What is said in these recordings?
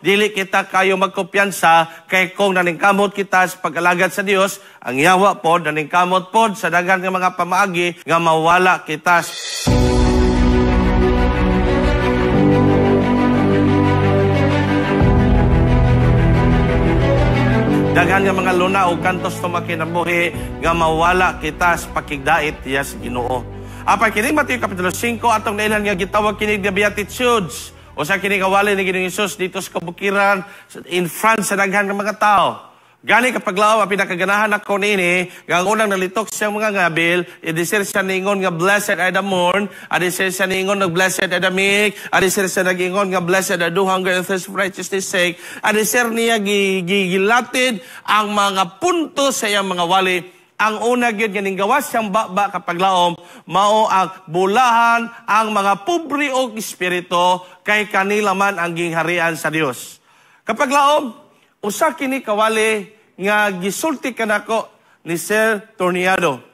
Dili kita kayo magkumpiyansa kay kung naningkamot kita sa pag-alagad sa Dios, ang yawa pod naningkamot pod sa daghan nga mga pamaagi nga mawala kita. Daghan nga mga luna o kantos tumakinabuhi nga mawala kita sa pakigdait iya sa Ginoo. Apan kining Mateo Kapitulo 5 atong nailhan nga gitawag kini nga Beatitudes. Usa kini kawali ni Ginoong Hesus dito sa kabukiran in front sa daghan nga mga tao. Gani kapag laom ang pinakaganahan ako niini, nga ang unang nalitok siyang mga ngabil, idisir siya niingon nga blessed are the mourn, adisir siya niingon nga blessed are the meek, adisir siya nagingon nga blessed are do hunger and thirst for righteousness sake, adisir niya gilatid ang mga punto sa iyang mga wali. Ang una gyud nga ninggawas siyang baba kapag laom, mao ang bulahan ang mga pobre og espiritu kay kanila man ang gingharian sa Dios. Kapag laom, usa kini kawali nga gisulti kanako ni Sir Torniado.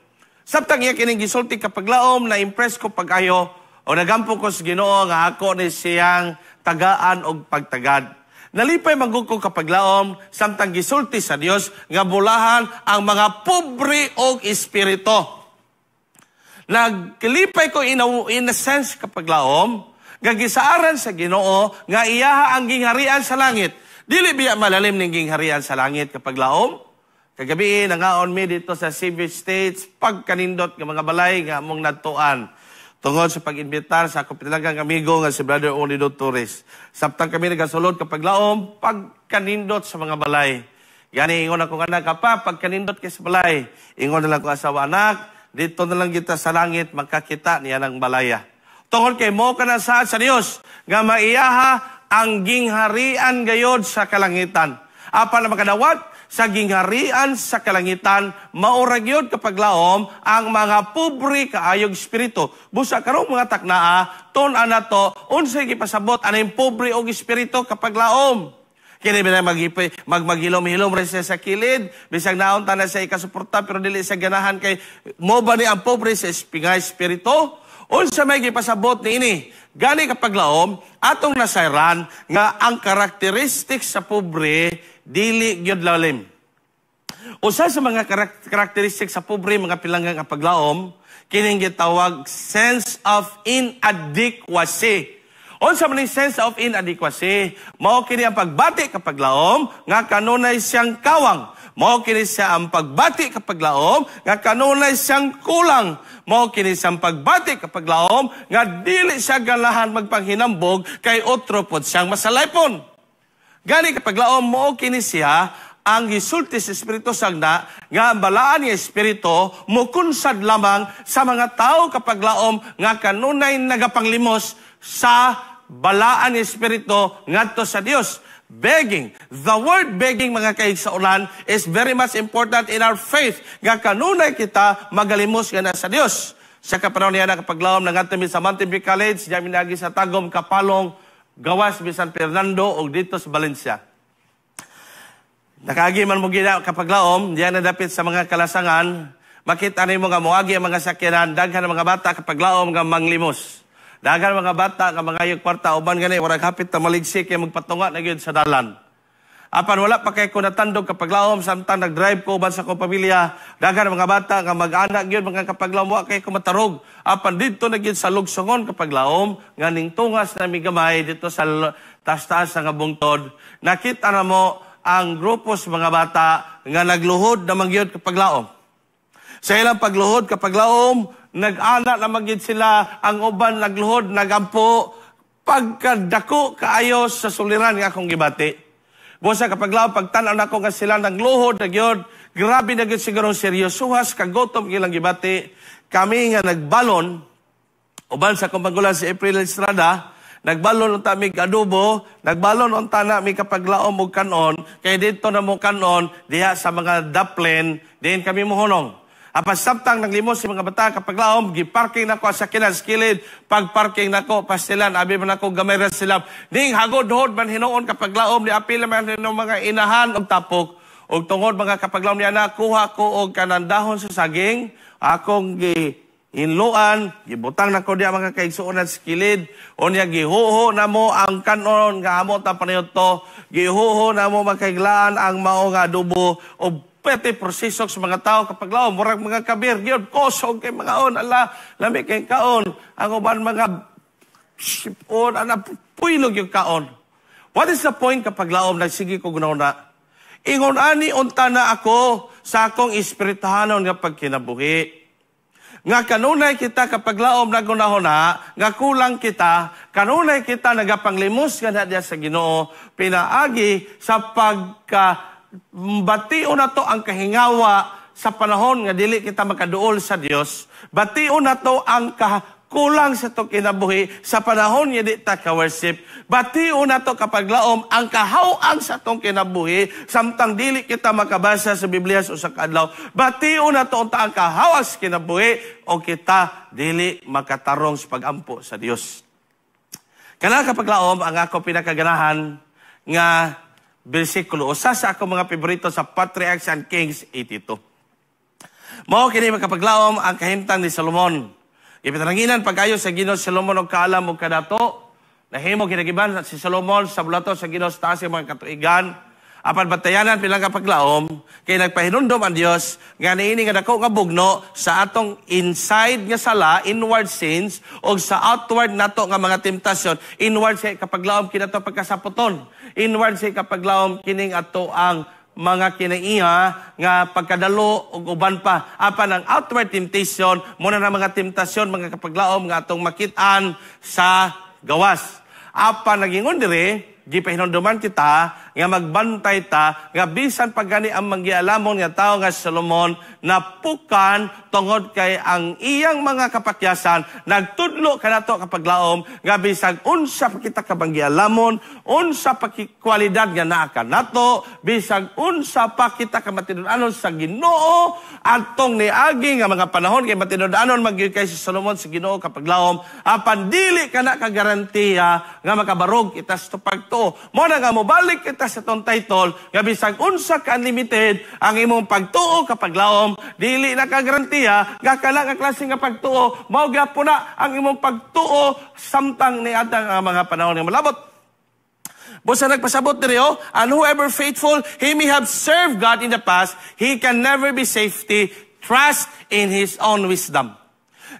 Samtang iya kining gisulti kapag laom, na-impress ko pag-ayo o nagampo ko sa Ginoo nga ako ni siyang tagaan og pagtagad. Nalipay man ko kapag laom samtang gisulti sa Dios nga bulahan ang mga pobre og espiritu. Nagkilipay ko in a sense kapag laom nga gisaaran sa Ginoo nga iyaha ang gingharian sa langit. Dili biya malalim ning gingharian sa langit kapag laom? Kagabi nangaon mi dito sa Cebu States pagkanindot nga mga balay nga among nadtuan. Tungod sa pag-imbitar sa akong pinalagang amigo nga si Brother Olido Torres. Samtang kami nagasulod kapag laom, pagkanindot sa mga balay. Gani ingon ako nga anak, pa, pagkanindot kay sa balay. Ingon na lang ko asawa, anak, dito na lang kita sa langit magkakita niya ng balaya. Tungod kay mo ka na saad sa Dios nga maiyaha ang gingharian gayod sa kalangitan. Apan na makadawat sa gingharian sa kalangitan, maura gyud kapag laom ang mga pobre kaayog espiritu. Busa karong mga taknaa, tun-an nato unsay gipasabot aning pobre og espiritu kapag laom. Kini ba magilom-hilom ra siya sa kilid, bisag naon ta na siya ikasuporta pero dili siya ganahan kay mo ba ni ang pobre sa espingay espiritu? Unsa may gipasabot niini? Gani kapag laom atong nasayran nga ang karakteristik sa pobre dili gyud lalim. Usa sa mga karakteristik sa pobre mga pilanggang kapag laom kining gitawag sense of inadequacy. Unsa man sense of inadequacy? Mao kini ang pagbati kapag laom nga kanunay siyang kawang. Mao kini siya ang pagbati kapag laom nga kanunay siyang kulang. Mao kini siyang pagbati kapag laom nga dili siya ganahan magpanghinambog kay otro pod siyang masalaypon. Gani kapag laom mao kini siya ang gisulti sa Espiritu Sagna nga ang balaan nga espiritu mukunsad lamang sa mga tao kapag laom nga kanunay nagapanglimos sa balaan nga espiritu ngadto sa Dios. Begging. The word begging, mga kaigsuonan, is very much important in our faith. Nga kanunay kita magalimos nga na sa Dios. Sa kapanahon niya nakapaglaom nangadto mi sa Mountain View College, diya minagi sa Tagum, Kapalong, Gawas, San Fernando ug dito sa Valencia. Nakaagi man mo gina kapaglaom, diya nadapit sa mga kalasangan, makita nimo nga moagi ang mga sakyanan, daghan ang mga bata kapaglaom nga manglimos. Daghan mga bata nga mangayog kwarta uban gani warag hapit ta maligsik kay magpatunga na gyud sa dalan. Apan wala pa kay ko natandog kapaglaom samtang nagdrive ko uban sa akong pamilya, daghan mga bata nga mag-anak gyud mga kapaglaom wa kay ko matarog. Apan didto na gyud sa lugsongon kapaglaom nga ning tungas na migamay dito sa taas-taas nga bungtod, nakita na mo ang grupo sa mga bata nga nagluhod na mangyud kapaglaom. Sa ilang pagluhod kapaglaom, nag-ana na magyud sila, ang uban nagluhod, nagampo, pagkadako kaayo sa suliran nga akong gibati. Busa kapaglaom, pagtan-aw nako nga sila nagluhod na gyud, grabe na gyud siguro seryosuhas, kagutom ilang gibati. Kami nga nagbalon, uban sa akong magulang si April Estrada, nagbalon unta mig adobo, nagbalon unta na mi kapaglaom og kanon, kay didto na mo kanon diha sa mga daplen, diin kami mohunong. Apan samtang naglimos si mga bata kapaglaom, giparking nako sa sakyanan sa kilid, pagparking nako pastilan, abi man ako gamay ra sila. Ning hagod-hod man hinuon kapaglaom, ni apil man hinuon mga inahan og tapok. Og tungod mga kapaglaom niya na kuha ko og kanang dahon sa saging, akong gi Hinluan, gibutang na ko diya, mga kaigsuonan, sa kilid. Unya gihuho na mo ang kanon nga amo ta panayot to. Gihuho na mo, makaiglaan, ang mao nga adobo o pwede proseso sa mga tao kapag laom, murag mga kabir, gyud kosog kay mga on, ala, lami kay kaon. Ang uban mga sipon, ana, puylog yung kaon. What is the point kapag laom, nagsige ko na? Ingon ani unta na ako sa akong espirituhanon nga pagkinabuhi. Nga kanunay kita kapag laom nagunahona, nga kulang kita, kanunay kita nagapanglimos nga na sa Ginoo, pinaagi sa pagka bation na to ang kahingawa sa panahon nga dili kita makaduol sa Dios. Bation na to ang kulang sa to kinabuhi sa panahon nga di ta ka-worship. Bation na to kapag laom ang kahawang sa tong kinabuhi samtang dili kita makabasa sa Biblia sa usa ka adlaw. Bation na to unta ang kahawang sa kinabuhi o kita dili makatarong sa pagampo sa Dios. Kana kapag laom ang ako pinakaganahan nga bersikulo. Usa sa ako mga paborito sa Patriarchs and Kings 82. Mao kini, makapaglaom, ang kahimtang ni Solomon. Ipinaranginan pag-ayo sa Ginoo si Solomon og kaalam og kadato. Nahimo kinagiban si Solomon sa bulato sa Ginoo sa taas mga katuigan. Apan batayanan pilang kapaglaom kay nagpahinumdom ang Dios nga niini nga dako nga bugno sa atong inside nga sala, inward sins, og sa outward nato nga mga temptasyon. Inward sa kapaglaom kinato pagkasaputon. Inward sa kapaglaom kining ato ang mga kinaiya nga pagkadalo ug uban pa. Apan ang outward temptation muna na mga temptasyon, mga kapaglaom, nga atong makit-an sa gawas. Apan nagingon diri, gipahinumduman kita nga magbantay ta nga bisan pa gani ang manggialamon nga tawo nga Solomon napukan tungod kay ang iyang mga kapakyasan nagtudlo kanato kapaglaom nga bisag unsa pa kita ka manggialamon, unsa pa kwalidad nga naa kanato, bisag unsa pa kita ka matinud-anon sa Ginoo atong niagi nga mga panahon, kay matinud-anon magyud kay si Solomon sa Ginoo kapaglaom, apan dili kana ka garantiya nga makabarog kita sa pagtuo. Mo na nga mobalik kita sa tong title nga bisag unsa ka unlimited ang imong pagtuo kapaglaom, dili na ka garantiya nga kana nga klase nga pagtuo mao gyapon na ang imong pagtuo samtang niadtang ang mga panahon nga malabot. Busa nagpasabot diri oh, "And whoever faithful he may have served God in the past, he can never be safety, trust in his own wisdom."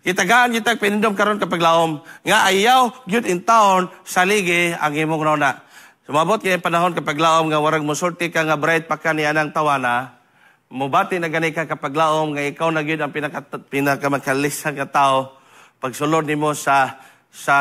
Gitagaan kita pinindom karon kapaglaom nga ayaw gyud in taon saligi ang imong nona. Sumabot kay panahon kapaglaom nga warag mosulti ka nga bright pa ka ni anang tawana, mubati na gani ka kapaglaom nga ikaw na gyud ang pinaka pinakamakalis nga tao. Pagsulod nimo sa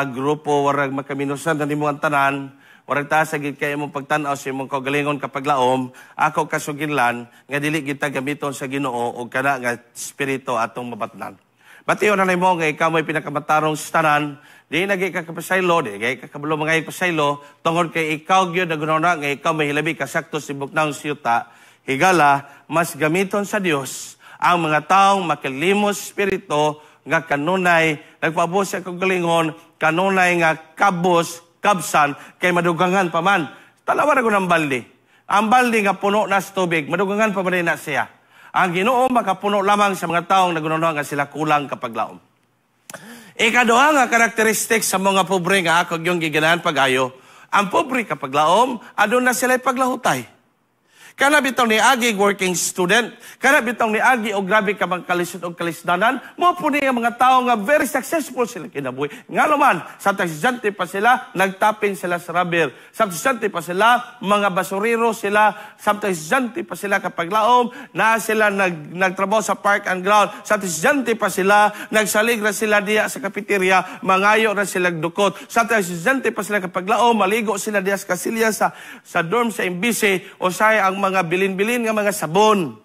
grupo, warag makaminusan na nimo ang tanan, warag taas sa gid kay imong pagtan-aw sa imong kaugalingon kapaglaom. Ako kasuginlan nga dili kita gamiton sa Ginoo og kana nga espiritu atong mabatnan. Bation na nimo nga ikaw mo'y pinakamatarong sa tanan, di na ka kapasaylo, di ka kabalo mga pasaylo, tungod kay ikaw gyud nagunona nga ikaw may hilabi kasakto sa buknang siyuta. Higala, mas gamiton sa Dios ang mga taong makilimos espiritu nga kanunay nagpaabot sa kaugalingon, kanunay nga kabos, kabsan, kay madugangan pa man. Tanawa na ko ng balde. Ang balde nga puno na sa tubig, madugangan pa man na siya. Ang Ginoo makapuno lamang sa mga taong nagunawa nga sila kulang kapag laom. Ikaduha nga karakteristik sa mga pobre nga ako yung giganahan pag-ayo, ang pobre kapag laom, aduna sila paglahutay. Kana bitaw ni agi working student, kana bitaw ni agi og grabe ka bang kalisod og kalisdanan, mo po ni ang mga tao nga very successful sila kinabuhi. Ngano man, sa estudyante pa sila, nagtapin sila sa rubber. Sa estudyante pa sila, mga basurero sila. Sa estudyante pa sila kapag laom, na sila nagtrabaho sa park and ground. Sa estudyante pa sila, nagsalig ra sila diya sa cafeteria, mangayo ra sila dukot. Sa estudyante pa sila kapag laom, maligo sila diya sa kasilya sa dorm sa MBC o sa ang mga bilin-bilin nga mga sabon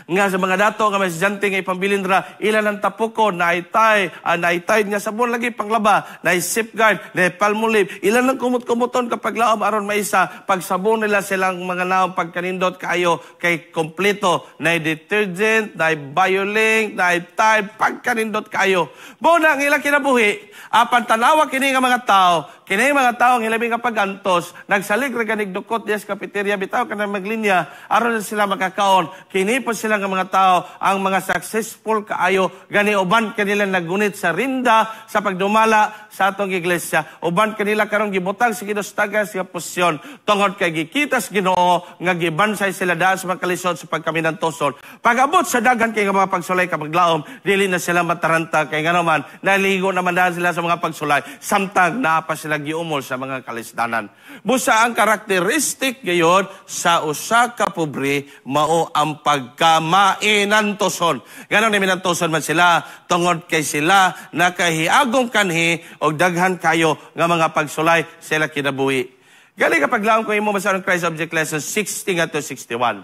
nga sa mga dato nga mga estudyante nga ipambilin ra ilan ang tapukon na itay naitay nga sabon lagi panglaba, na Safeguard, na Palmolive, ilan ang kumot-kumuton kapag laom aron maisa pagsabon nila silang mga naong pagkanindot kaayo kay kompleto na detergent, na Biolink, na Tide, pagkanindot kaayo. Mo na ang ilang kinabuhi. Apan tanawa kini nga mga tao, kini mga tao ang hilabi nga pagantos, nagsalig ra ganig dukot diya sa cafeteria bitaw kanang maglinya aron sila makakaon. Kini po sila sila nga mga tao ang mga successful kaayo. Gani uban kanila nagunit sa rinda sa pagdumala sa atong iglesia. Uban kanila karon gibutang sa Ginoo sa tagas nga posisyon tungod kay gikita sa Ginoo nga gibansay sila daan sa mga kalisod sa pagkaminantoson. Pag-abot sa daghan kay nga mga pagsulay, kapaglaom, dili na sila mataranta kay ngano man naligo naman daan sila sa mga pagsulay samtang naa pa sila giumol sa mga kalisdanan. Busa ang karakteristik gayon sa usa ka pobre mao ang pagkamainantoson. Ngano ni minantoson man sila? Tungod kay sila nakahiagom kanhi og daghan kayo nga mga pagsulay sila kinabuhi. Gali, kapaglaom, ko imo basa ang Christ Object Lesson 60 to 61.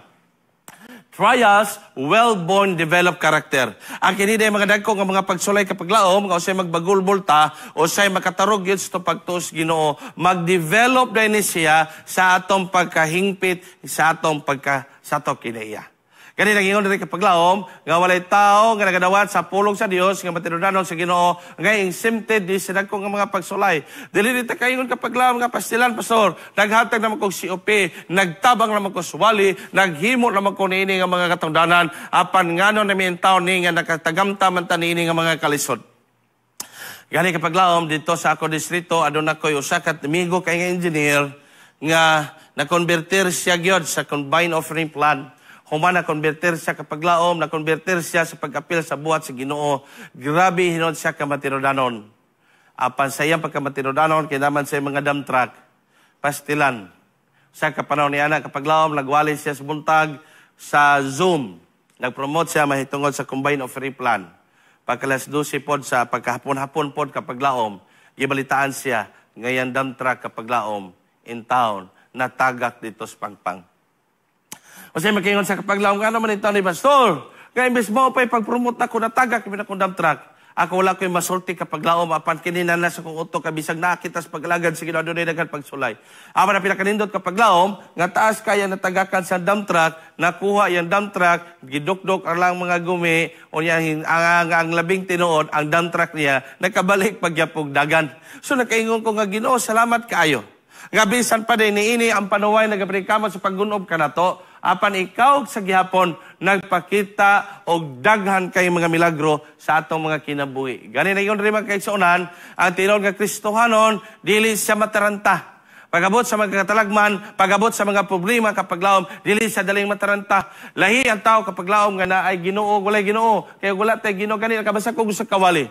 Trials, well-born, developed character. Ang kini day mga dagko nga mga pagsulay, kapaglaom, nga usay magbagulbol ta, usay makatarog yun sa pagtuos Ginoo, mag-develop din ni siya sa atong pagkahingpit, sa atong pagka, sa atong kinaiya. Gani nang ingon diri, kapaglaom, nga walay tao nga nagadawat sa pulong sa Dios nga matinudanon sa Ginoo nga exempted di sa dagko nga mga pagsulay. Dili ni ta kaingon, kapaglaom, nga pastilan, pastor, naghatag naman kog COP, nagtabang naman ko suwali, naghimo naman ko niini nga mga katungdanan, apan ngano na mi taon ni nga nakatagamta man ta niini nga mga kalisod? Gani, kapaglaom, dito sa ako distrito aduna koy usa ka amigo kay nga engineer nga na-converter siya gyud sa combined offering plan. Human na konverter siya, kapaglaom, na konverter siya sa pag-apil sa buhat sa Ginoo. Grabe hinon siya kamatinudanon. Apan sa iyang pagkamatinudanon, kay naman sa mga dump truck, pastilan. Sa kapanahon niya na, kapaglaom, nagwali siya sa buntag sa Zoom. Nag-promote siya mahitungod sa combined offering plan. Pagkalas 12 pod sa pagkahapon-hapon pod, kapaglaom, gibalitaan siya ngayon dump truck, kapaglaom, in town, natagak dito sa Pangpang. Kasi makingon sa kapaglaom, nga naman ito ni Pastor. Kaya imbes mo pa ipag-promote na ko, natagak, kami na kong dump truck. Ako wala ko'y masulti, kapaglaom, apan kinina na sa kong utok, kabisag nakita sa paglagad, sige na doon daghan pagsulay. Apan na pinakanindot, kapaglaom, nga taas kaya natagakan sa dump truck, nakuha yung dump truck, gidukdok ang lang mga gumi, o niya, ang labing tinuod, ang dump truck niya, nakabalik pagyapog dagan. So nakaingon ko nga Ginoo, salamat kaayo. Nga bisan pa din niini ang panuway nagaprikamo sa paggunob kanato, apan ikaw sa gihapon nagpakita og daghan kay mga milagro sa atong mga kinabuhi. Gani na ingon rin mga kaigsuonan, ang tinuod nga Kristohanon dili siya mataranta. Pagabot sa mga katalagman, pagabot sa mga problema, kapaglaom, dili sa daling mataranta. Lahi ang tao, kapaglaom, nga naay Ginoo, walay Ginoo. Kaya wala tay Ginoo gani nakabasa ko sa kawali.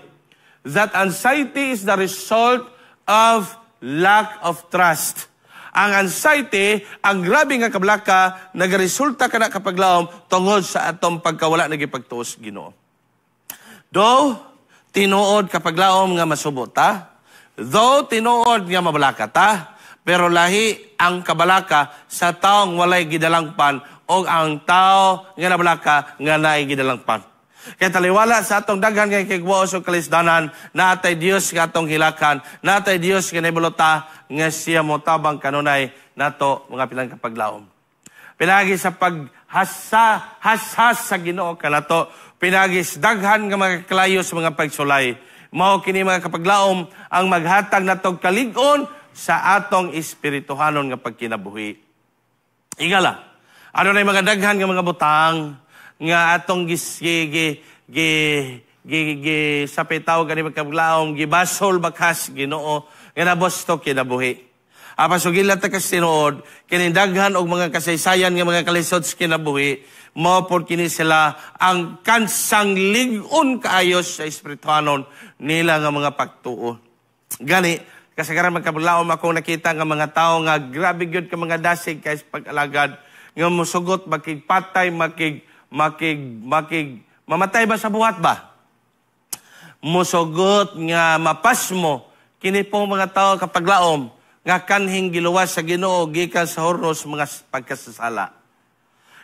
That anxiety is the result of lack of trust. Ang anxiety, ang grabe nga kablaka, nagaresulta kana, kapaglaom, tungod sa atong pagkawala nagipagtuos Ginoo. Though tinuod, kapaglaom, nga masubo ta, though tinuod nga mabalaka ta, pero lahi ang kabalaka sa taong walay gidalangpan o ang tao nga nabalaka nga naay gidalangpan. Kaya taliwala sa atong daghan kay kigwao sa kalisdanan, naatay Dios nga atong hilakan, naatay Dios nga naibulota nga siya mo tabang kanunay nato mga pilang kapaglaom. Pinagi sa paghasa, hashas sa Ginoo kanato, pinagi sa daghan nga mga kalayo sa mga pagsulay. Mao kini, mga kapaglaom, ang maghatag natog kalig-on sa atong espirituhanon nga pagkinabuhi. Igala, ano na yung mga daghan nga mga butang nga atong gis, gi, gi, gi, gi, gi, sa pitaw gani magkablaom, gibasol bakas Ginoo nga nabos to kinabuhi. Apan sugila ta kas tinuod, kining daghan og mga kasaysayan nga mga kalisod sa kinabuhi, mao pod kini sila ang kansang lig-on kaayo sa espirituhanon nila nga mga pagtuo. Gani, kasagaran, magkablaom, ako nakita nga mga tao nga grabe gyud ka mga dasig kay sa pag-alagad nga musugot makigpatay, makig makig makig mamatay ba sa buhat ba, musugot nga mapasmo. Kini po mga tao, kapaglaom, nga kanhing giluwas sa Ginoo gikan sa hurno sa mga pagkasasala.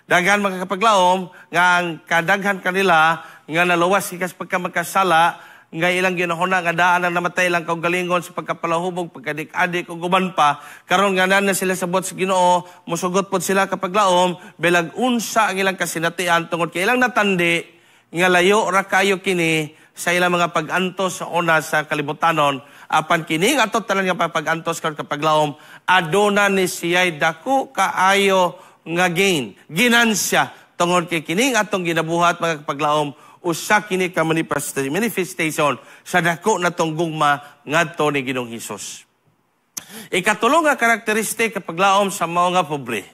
Daghan, mga kapaglaom, nga ang kadaghan kanila nga naluwas gikan sa pagkamakasala nga ilang ginahuna nga daan na namatay lang kaugalingon sa pagkapalahubog, pagkadik-adik ug uban pa. Karon nga na sila sa buhat sa Ginoo, musugot pod sila, kapaglaom, bilag unsa ang ilang kasinatian tungod kay ilang natandi nga layo ra kayo kini sa ilang mga pag-antos sa una sa kalibutanon. Apan kini nga ato tanan nga pag-antos karon, kapaglaom, aduna ni siya'y dako kaayo nga gain, ginansya. tungod kay kining atong ginabuhat, mga kapaglaom, usa kini ka manifestation sa dako natong gugma ngadto ni Ginoong Hesus. Ikatulo nga karakteristik, kapaglaom, sa mao nga pobre.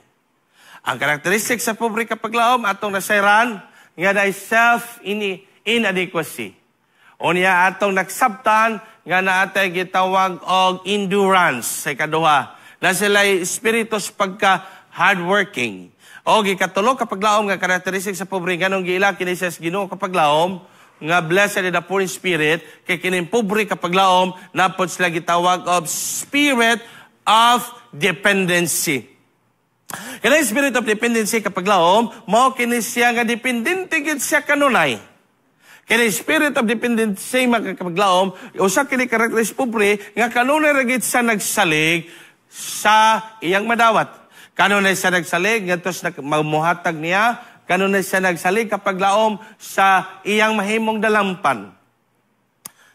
Ang karakteristik sa pobre, kapaglaom, atong nasayran nga na self inadequacy. Unya atong nagsabtan nga naatay gitawag og endurance sa ikaduha. Na sila espiritu sa pagka hardworking. O gikatulo, kapaglaom, nga karakteristik sa pobre, nganong giila kini sa Ginoo, kapaglaom, nga blessed in the poor in spirit, kay kining pobre, kapaglaom, napod sila gitawag of spirit of dependency. Kani spirit of dependency, kapaglaom, mao kini siya nga dependente gid siya kanunay. Kini spirit of dependency, mga kapaglaom, usa kini karakteristik pobre nga kanunay ra gid siya nagsalig sa iyang madawat. Kanunay siya nagsalig ngadto sa mamuhatag niya, kanunay siya nagsalig, kapaglaom, sa iyang mahimong dalampan.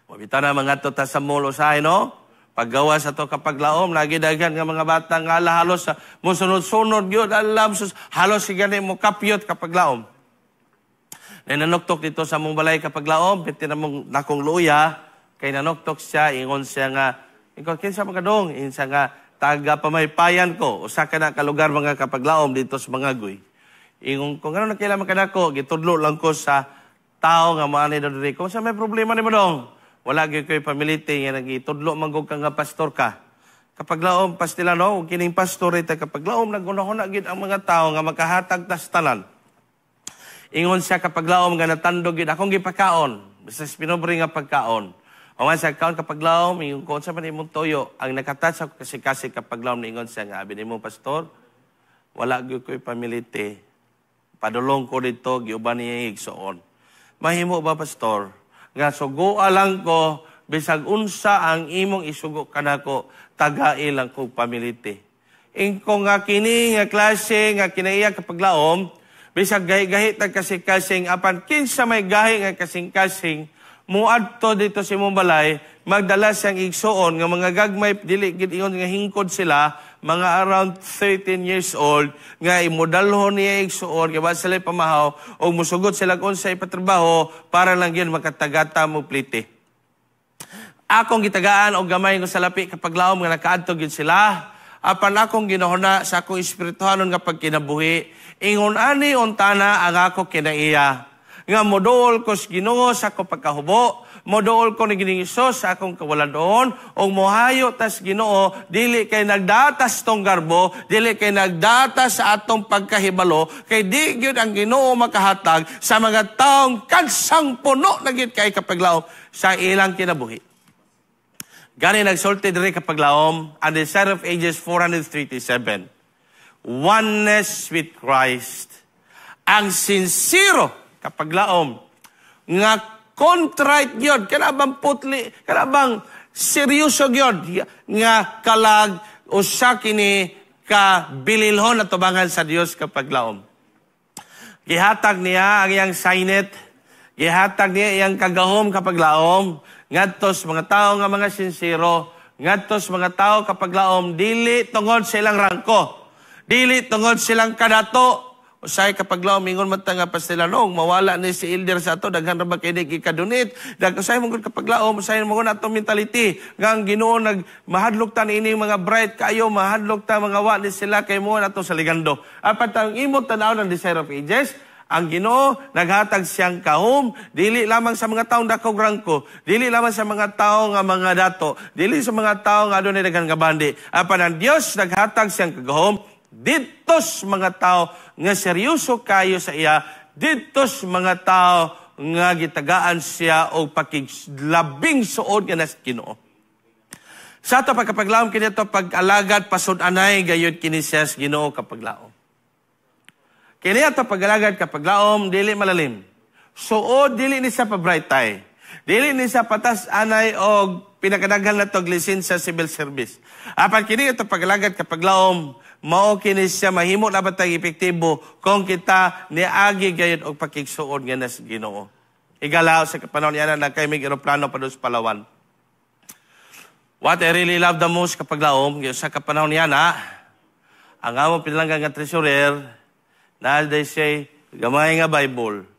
Mabita na mga to ta sa mall usahay, no? Paggawa sa to, kapaglaom, lagi daghan nga mga bata nga halos sa mosunod-sunod gyud, alam sus, halos gani mo kapyot, kapaglaom. Nanuktok dito sa mong balay, kapaglaom, piti na mong nakong luya, kay nanuktok siya, ingon siya nga, ikaw, kinsa man kadong? Ingon siya nga, taga Pamaypayan ko, usa ka na kalugar, mga kapaglaom, dito sa Mangagoy. Ingon ko, ngano nakailaman kanako? Gitudlo lang ko sa tao nga maani daw diri. Kung sa may problema ni mo dong, wala gyud ko'y pamiliti nga nagitudlo man ka nga pastor ka. Kapaglaom, pastila no, kining pastor ita, kapaglaom, nagunahuna gyud ang mga tao nga makahatag tas tanan. Ingon siya, kapaglaom, nga natandog gyud akong gipakaon, basta pinobre nga pagkaon. O nga sa kaon, kapaglaom, ingon ko, sa man imong toyo? Ang nakatat sa kasi-kasi, kapaglaom, ingon siya nga, abi nimo pastor, wala gyud ko'y pamiliti. Padulong ko dito, giuban niya igsoon. Mahimo ba, pastor, nga sugoa lang ko, bisag unsa ang imong isugo kanako, tagai lang kog pamiliti? Ingko nga kini nga klase nga kinaiya, kapaglaom, bisag gahi-gahi tag kasing-kasing, apan kinsa may gahi nga kasing-kasing muadto dito sa imong balay, magdala siyang igsuon nga mga gagmay, dili gid ingon nga hingkod sila, mga around 13 years old, nga imodalhon niya igsuon kay sila pamahaw og musugot sila kung sa ipatrabaho para lang yun makatagata mo plite. Akong gitagaan og gamay nga salapi, kapaglaom, nga nakaadto gyud sila. Apan akong ginahuna sa akong espirituhanon nga pagkinabuhi, ingon ani untana ang ako kinaiya nga moduol ko sa Ginoo sa akong pagkahubo, moduol ko ni Ginoong Hesus sa akong kawalan-on, ug mohayo tas Ginoo, dili kay nagdatas tong garbo, dili kay nagdatas sa atong pagkahibalo, kay di gyud ang Ginoo makahatag sa mga taong kansang puno na gyud kay, kapaglaom, sa ilang kinabuhi. Gani nagsulti diri, kapaglaom, ang Desire of Ages 437. Oneness with Christ. Ang sincero, kapaglaom, nga contrite yun, kana bang putli, kana bang seryoso yun, nga kalag, usa kini ka bililhon na tubangan sa Dios, kapaglaom. Gihatag niya ang iyang signet, gihatag niya iyang kagahom, kapaglaom, ngadto sa mga tao nga mga sinsero, ngadto sa mga tao, kapaglaom, dili tungod sa ilang rangko, dili tungod silang kadato. Usay, kapaglaom, ingon man ta nga pastila nong mawala ni si elder sa ato, daghan ra ba kay gikadunit. Dag usay man gud, kapaglaom, usay man gud atong mentality nga ang Ginoo nag mahadlok ta niini mga bright kaayo, mahadlok ta mga wa ni sila kay mo nato sa ligando. Apan ang imo tan-aw ng Desire of Ages, ang Ginoo naghatag siyang kahom dili lamang sa mga taong dakog rangko, dili lamang sa mga tao nga mga dato, dili sa mga tao nga adunay daghan nga bandi. Apan ang Dios naghatag siyang kagahom didto sa mga tao nga seryoso kayo sa iya, didto sa mga tao nga gitagaan siya og pakiglabing suod nga nas Ginoo. Sa ato pagkapaglaom kini ato pag-alagad pasud-anay gayud kini siya sa Ginoo, kapaglaom. Kini ato pag-alagad, kapaglaom, dili malalim. Suod dili ni sa pa-bright tie. Dili ni sa patas anay og pinakadaghan na tog lisensya civil service. Apan kini ato pag-alagad, kapaglaom, mao kini siya mahimo na batang epektibo kung kita niagi gayud og pakigsuod nga nas Ginoo. Igalaw sa panahon niya na kay may eroplano pa sa Palawan. What I really love the most, kapaglaom, sa kapanahon niya na, ang among pinalangga nga treasurer, na they say, Gamay nga Bible.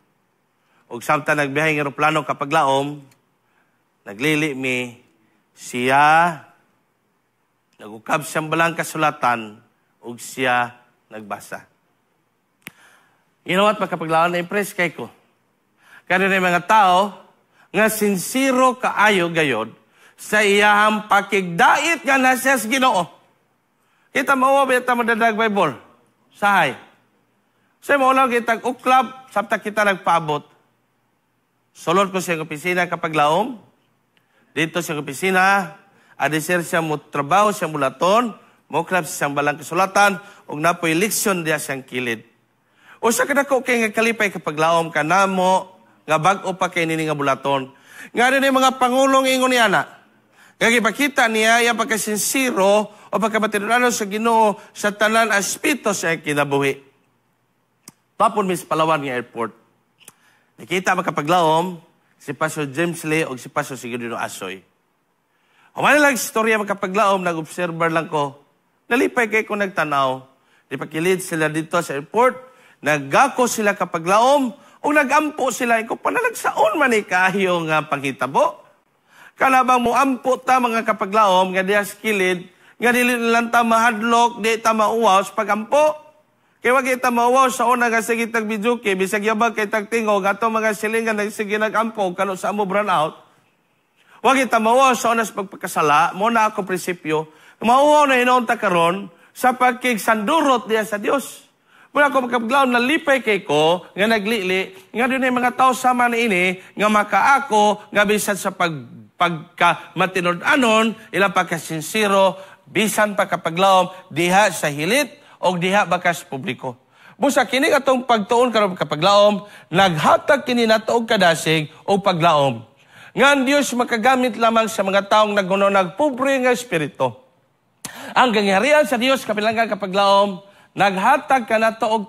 Ug samtang nagbiyahe ng eroplano, kapaglaom, naglili mi siya, nagukab siyang balang kasulatan ug siya nagbasa. You know what, makapaglaom, na impress kay ko. Kaya mga tao nga sinsiro kaayo gayod sa iyahang pakigdait nga nasa sa Ginoo. Kita mao ba ta madadag Bible? Sahay. Sa mo lang kitag uklab samtang kita nagpaabot. Sulod ko sa opisina, kapaglaom. Dito sa opisina, adisir siya mo trabaho siya mulaton, mo uklab siyang balang kasulatan, ug napoy leksyon diya siyang kilid. Usa ka dako kay nga kalipay, kapaglaom, kanamo nga bag-o pa kay nini nga bulaton. Nga rin mga pangulong ingon niya na. Kaya ipakita niya yung pagkasinsiro o pagkamatinunanon sa Ginoo sa tanan aspeto sa kinabuhi. Tapon mis Palawan nga airport. Nakita, makapaglaom, si Pastor James Lee o si Pastor Sigurdino Asoy. Human lang istorya, makapaglaom, nag-observer lang ko. Nalipay kay ko nagtanaw. Di pakilid sila dito sa airport, naggako sila, kapaglaom, o nagampo sila. Ikaw panalagsaon man ni kayo nga panghitabo. Kanabang mo ampo ta, mga kapaglaom, nga diya sa kilid, nga dili lang ta mahadlok, di ta mauwaw sa pagampo. Kaya wag kita mauwaw sa una nga sige tag videoke, bisag yabag kay tag tingog, ato mga silingan nagsige nagampo, kano sa amo brown out. Wag kita mauwaw sa una sa pagpakasala, mo na ako prinsipyo, mauwaw na hinoon ta karon sa pagkigsandurot diya sa Dios. Muna ako, makapaglaom, nalipay kay ko, nga naglili, nga doon mga tao sama na ini, nga makaako, nga bisan sa pagka matinud-anon, ilang pagkasinsiro, bisan pagkapaglaom, diha sa hilit, o diha bakas publiko. Busa kini atong pagtuon karon, kapaglaom, naghatag kini nato og kadasig o paglaom. Nga ang Dios makagamit lamang sa mga taong naguno nagpobre nga espiritu. Ang gangharian sa Dios, kapilanggan, kapaglaom, naghatag ka nato og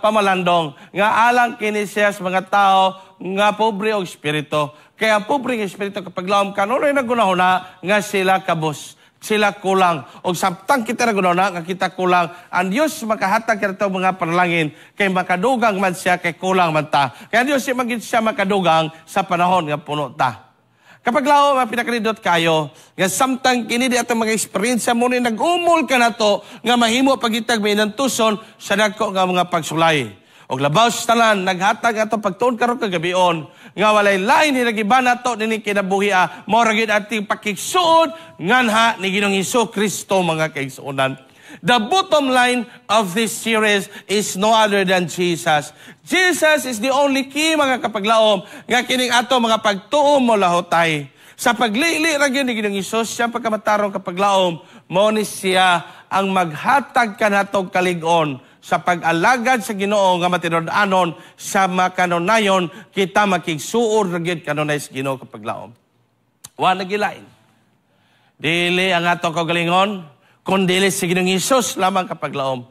pamalandong nga alang kini siya sa mga tao nga pobre og espiritu. Kaya ang pobre nga espiritu, kapaglaom, kanunay nagunahuna nga sila kabos, sila kulang. Og samtang kita nagunahuna nga kita kulang, ang Dios makahatag kanato mga panalangin kay makadugang man siya kay kulang man ta. Kaya Dios siya magid siya makadugang sa panahon nga puno ta. Kapag lao, mga pinakanindot kayo, nga samtang kini di atong mga eksperyensya mo ni nag-umol ka na to, nga mahimo pagitag may nantuson sa dagko nga mga pagsulay. Og labaw sa tanan, naghatag ato pagtuon karon kagabion, nga walay lain hinagiban nato nini kinabuhi a, mao ra gyud ating pakigsuod nganha ni Ginoong Hesus Kristo, mga kaigsuonan. The bottom line of this series is no other than Jesus. Jesus is the only key, mga kapaglaom, nga kining ato mga pagtuo mo lahotay. Sa paglili ra gyud ni Ginoong Hesus, siyang pagkamatarong, kapaglaom, mao ni siya ang maghatag kanatog kalig-on sa pag-alagad sa Ginoo nga matinud-anon sa makanunayon kita makigsuod ra gyud kanunay sa Ginoo, kapaglaom. Wa nagilain. Dili ang atong kaugalingon, kundi si Ginoong Hesus lamang, kapaglaom.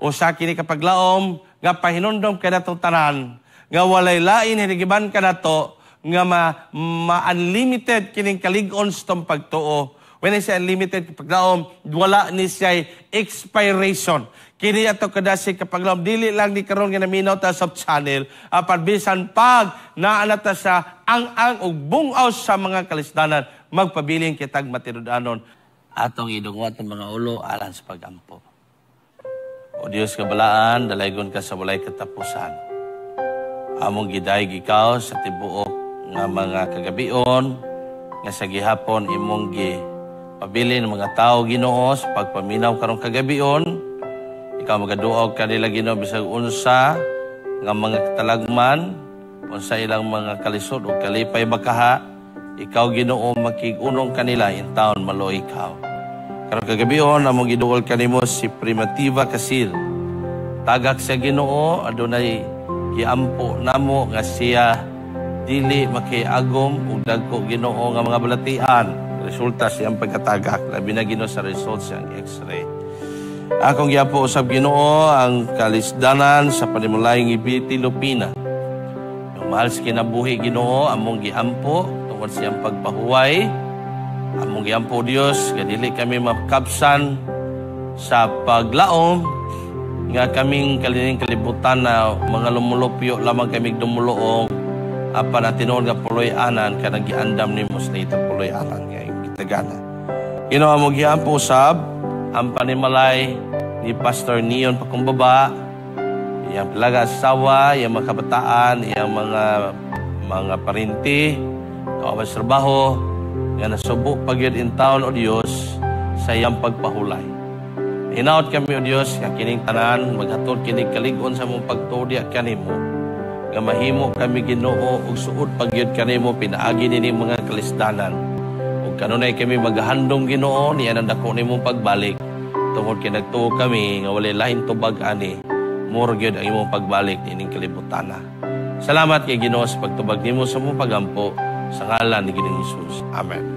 Usa kini, kapaglaom, nga pahinumdom kanatong tanan nga walay lain hinigiban kanato nga ma-unlimited kining kalig-on sa tong pagtuo. When I say unlimited, kapaglaom, wala ni siya expiration. Kini ato kadasig, kapaglaom, dili lang ni karon nga naminaw ta sa channel, apan bisan pag naa ta sa ang-ang ug bungaw sa mga kalisdanan, magpabiling kitag matinud-anon. Atong idungwa atong mga ulo alang sa pagampo. O Dios kabalaan, dalaygon ka sa walay katapusan. Among gidayeg ikaw sa tibuok nga mga kagabion, nga sa gihapon imong gi pabilin ng mga tao, Ginoo, sa pagpaminaw karong kagabion. Ikaw magaduog kanila, Ginoo, bisag unsa nga mga katalagman, unsa ilang mga kalisod o kalipay bakaha, ikaw, Ginoo, makig-unong kanila in taon maluoy ikaw. Karong kagabion, among giduol kanimo si Primitiva Kasil. Tagak sa Ginoo, adunay giampo namo nga siya dili makiagom og dagko, Ginoo, nga mga balatian. Resulta siyang pagkatagak, labi na, Ginoo, sa result siyang X-ray. Akong giampo usab, Ginoo, ang kalisdanan sa panimulayng Ibiti Lupina. Yung mahal sa kinabuhi, Ginoo, among giampo tungod siyang pagpahuway. Among giampo, Dios, nga dili kami makabsan sa paglaom. Nga kaming kalining kalibutan na mga lumulupyo lamang kami dumuluong, apan ang tinuod nga puloy-anan kanang giandam nimo sa itang puloy-anan nga imong gitagana. Ginoo, mo giampo usab ang panimalay ni Pastor Neon Pakumbaba, iyang palaga asawa, iyang mga kabataan, iyang mga parinti, kauban sa trabaho, nga nasubo pa gyud in town, O Dios, sa iyang pagpahulay. Hinaot kami, O Dios, nga kining tanan maghatod kining kalig-on sa among pagtuo kanimo, nga mahimo kami, Ginoo, og suod pa gyud kanimo pinaagi nining mga kalisdanan. Ug kanunay kami maghandom, Ginoo, niya ang dako nimong pagbalik, tungod kay nagtuo kami nga walay lain tubag ani, mura gyud ang imong pagbalik niining kalibutana. Salamat kay Ginoo sa pagtubag nimo sa among pagampo, sa ngalan ni Ginoong Hesus. Amen.